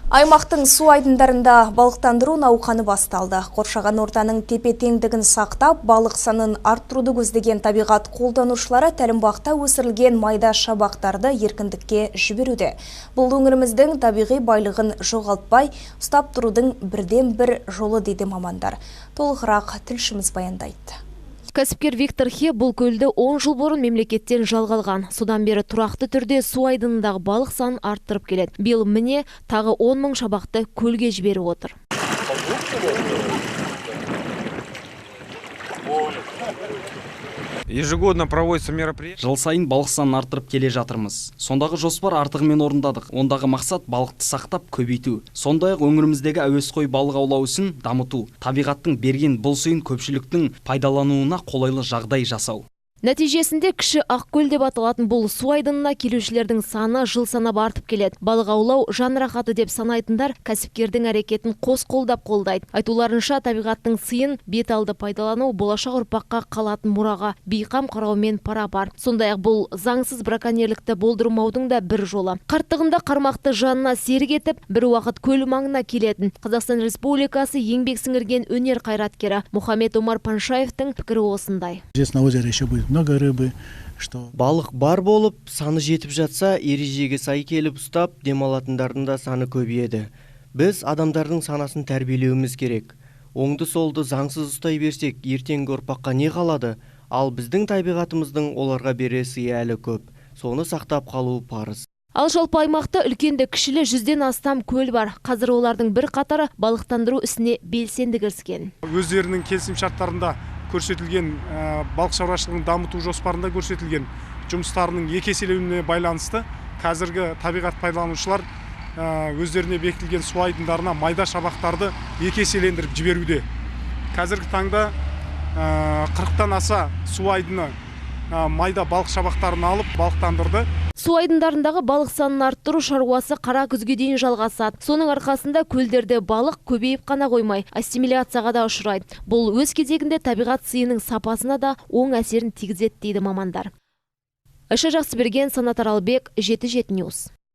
Аймақтың су айдындарында балықтандыру науқаны басталды. Қоршаған ортаның тепе-теңдігін сақтап, балық санын арттыруды көздеген табиғат қолданушылары тәлімбақта өсірілген майда шабақтарды еркіндікке жіберуде. Бұл өңіріміздің табиғи байлығын жоғалтпай, ұстап тұрудың бірден бір жолы, дейді мамандар. Толығырақ тілшіміз баяндайды. Кәсіпкер Виктор Хе бұл көлді 10 жыл бұрын мемлекеттен жалға алған. Содан бері тұрақты түрде су айдынындағы балық санын арттырып келеді. Биыл міне тағы 10 мың шабақты көлге жіберіп отыр. Ежегодно проводится мероприятие. Жыл сайын балық санын арттырып келе жатырмыз. Сондағы жоспар артығымен орындадық. Ондағы мақсат балықты сақтап көбейту. Сондай-ақ өңіріміздегі әуесқой балық аулау ісін дамыту. Табиғаттың берген бұл сыйын көпшіліктің пайдалануына қолайлы жағдай жасау. Нәтижесінде кіші Ақкөл деп аталатын бұл су айдынына келушілердің саны жыл санап артып келеді. Балық аулау жан рахаты деп санайтындар кәсіпкердің әрекетін қос қолдап қолдайды. Айтуларынша, табиғаттың сыйын бет алды пайдалану болашақ ұрпаққа қалатын мұраға бейқам қараумен пара-пар. Сондай-ақ бұл заңсыз браконьерлікті болдырмаудың да бір жолы. Қарттығында қармақты жанына серік етіп, бір уақыт көл маңына келетін Қазақстан Республикасы еңбек сіңірген өнер қайраткері Мұхаммед Омар Паншаевтың пікірі осындай. Здесь на озере еще будет много рыбы, что Балық бар болып, саны жетіп жатса, ережеге сай келіп ұстап, демалатындардың да саны көбейеді. Біз адамдардың санасын тәрбиелеуіміз керек. Оңды-солды заңсыз ұстай берсек, ертеңгі ұрпаққа не қалады? Ал біздің табиғатымыздың оларға берер сыйы әлі көп. Соны сақтап қалу парыз. Ал жалпы аймақта үлкенді кішілі 100-ден астам көл бар. Қазір олардың бір қатары балықтандыру ісіне белсенді кіріскен. Өздерінің келісімшарттарында көрсетілген балық шаруашылығын дамыту жоспарында көрсетілген жұмыстарының екі еселеуіне байланысты қазіргі табиғат пайдаланушылар өздеріне бекітілген су айдындарына майда шабақтарды екі еселендіріп жіберуде. Қазіргі таңда 40-тан аса су айдыны майда балық шабақтарын алып балықтандырды. Су айдындарындағы балық санын арттыру шаруасы қара күзге дейін жалғасады. Соның арқасында көлдерде балық көбейіп қана қоймай, ассимиляцияға да ұшырайды. Бұл өз кезегінде табиғат сыйының сапасына да оң әсерін тигізеді, дейді мамандар. Айша Жақсыберген, Санат Аралбек, 77 News.